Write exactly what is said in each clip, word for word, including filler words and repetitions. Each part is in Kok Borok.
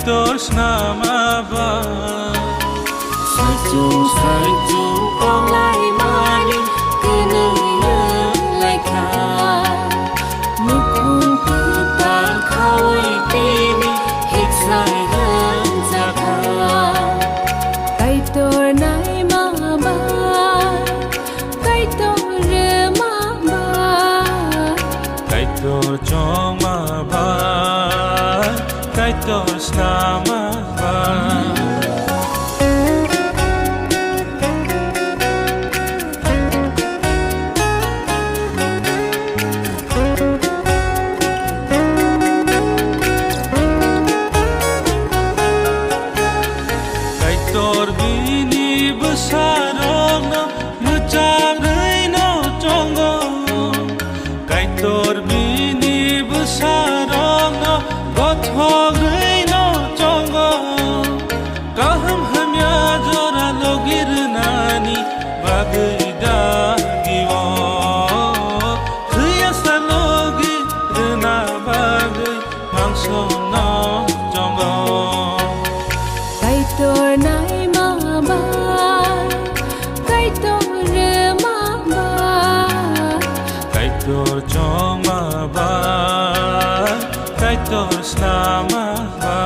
Kaitor snama ba. Saichung saichung konglaimani kwnwi wnglaikha. Nukhung kwtal khaui tini hiksai hwnjakha. Kaitor naima ba. Kaitor rwma ba. Kaitor chongma ba. Kaitor snama ba. Kaitor bini bwsarokno mwchakrwino chongo. Kaitor bini bwsarokno gothokrwino chongo. Kaham hamya jora logi rwnani bagwi dagio. Thwiyasa logi rwna bagwi mangso no chongo. Kaitor naima ba, Kaitor rwma ba. Kaitor chongma ba, Kaitor snama ba.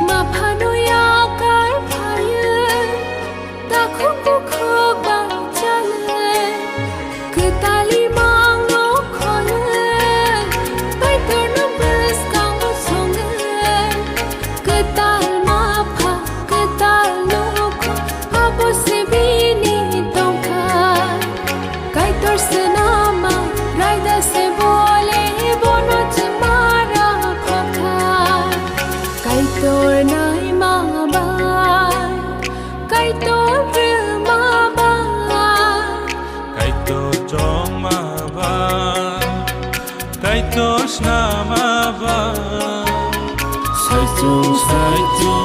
Ma phano yakar phaio, takhuk bukhuk bai chale, kwtali mango khole, Kaitorno bwskango songe, kwtal ma pha, kwtal nokho, abo se bini tongthai. Kaitor swnama raida se bole bono chwmara khokthai. Kaitor naima bai, Kaitor rwma bai, Kaitor chongma bai, Kaitor snama bai. Saichung saichung